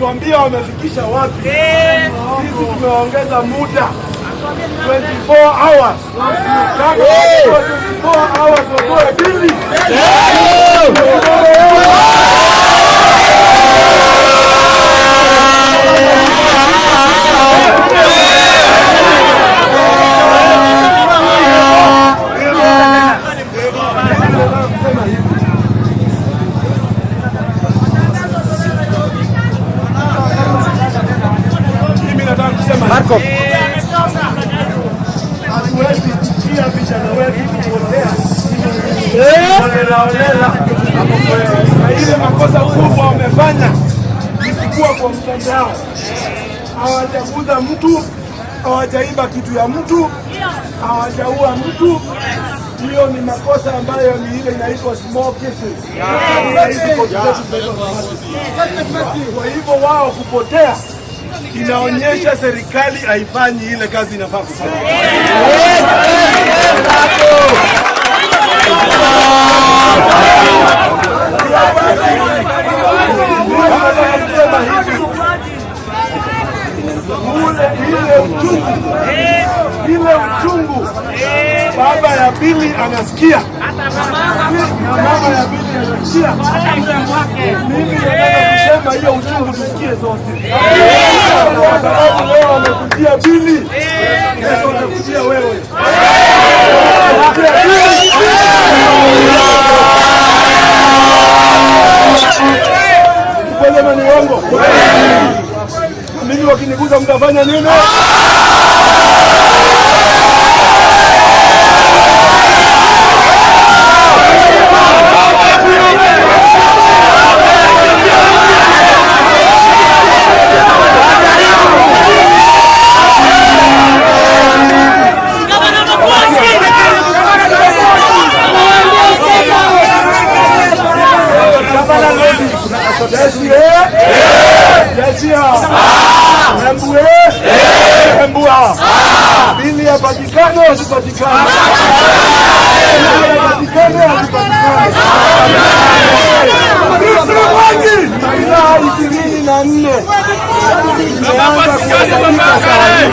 Hawajatuambia wamefikisha wapi. Sisi tumeongeza muda 24 hours. Kama 24 hours watoe Billy. Mimi nataka kusema Marco. Hatuwezi kutia vijana wetu kupotea holela holela. Na ile makosa kubwa wamefanya ni kukua kwa mtandao. Hawajaguza mtu, hawajaiba kitu ya mtu, hawajaua mtu. Hiyo ni makosa ambayo ni ile inaitwa small cases. Hizi koti zetu zinaitwa small cases. Kwa hivyo wao kupotea inaonyesha serikali haifanyi ile kazi inafaa kufanya. Nataka kusema hivi, ule ile uchungu baba ya Billy anasikia na mama ya Billy anasikia. Mimi nataka kusema hiyo uchungu tusikie zote, kwa sababu leo wamekujia Billy, kesho watakujia wewe. Watakujia Billy. Kweli ama ni uongo? Na mimi wakiniguza mtafanya nini? Jeshi eh? Jeshi ya. Embu eh? Embu ah. Billy apatikane asipatikane? Billy apatikane asipatikane? Masaa 24 imeanza kuhesabika saa hii.